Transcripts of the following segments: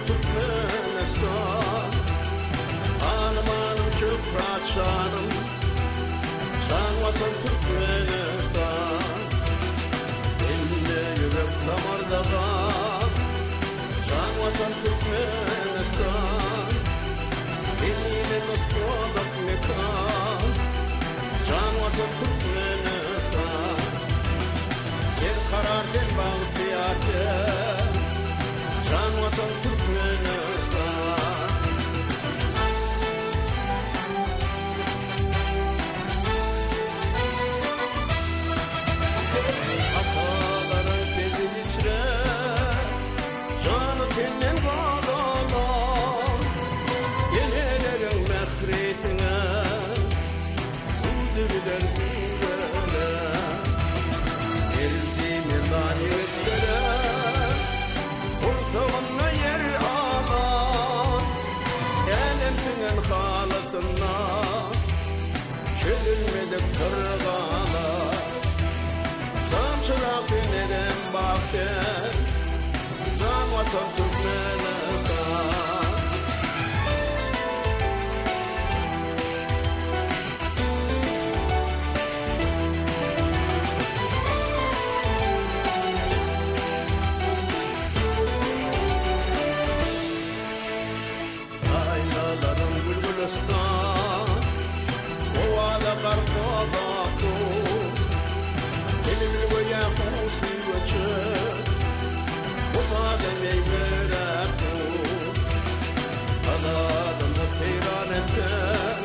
Türkmenistan. Hanymanym şöhrat şanym, Jan Watan Türkmenistan. Mende ýürek damarda gan, Jan Watan Türkmenistan. Senine nusgalyk mekan, Jan Watan Türkmenistan. Berkarar sen bagtyýar sen, Jan Watan Türkmenistan. Atalaryň pezi içre, Jany tenden galalar, Eneleriň mähri siňen, Hüwdi bilen hüwdüler. Merdi merdan ýigitlere, Gursagynda ýer alan, Älem siňen halasynda, Çözülmedik syr galar. Tamçyrak sen erem bak sen, Jan Watan Türkmenistan. Ýaýlalaryň gül-gülüstan, Howada gar gozap dur. Bilbil göýä huşy göçüp, Gusada meýmiräp dur. Ganadynda seýran etseň,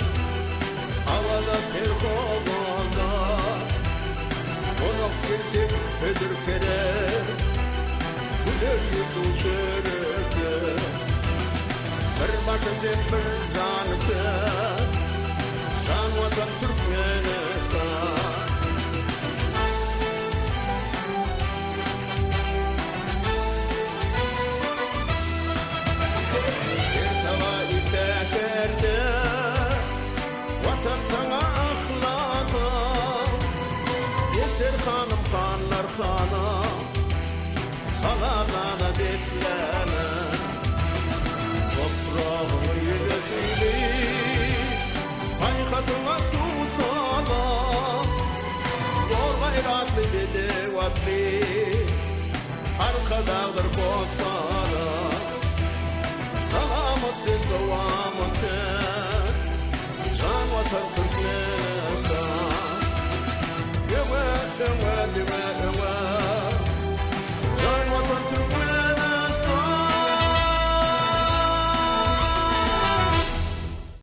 Awaza ter howada. Gonak gelsek hödür-kerem, Güler ýüzüň çörekde. Bir başy sen bir jany sen, Jan Watan Türkmenistan. Her saba irde äherde, Watan saňa yhlasym. Ýeter hanym hanlar hana, Halalana beslene. Topragyňy ýüze süýli, Paýhasyňa suw salan. Bor gaýratly bedew atly, Arkadagdyr hossary.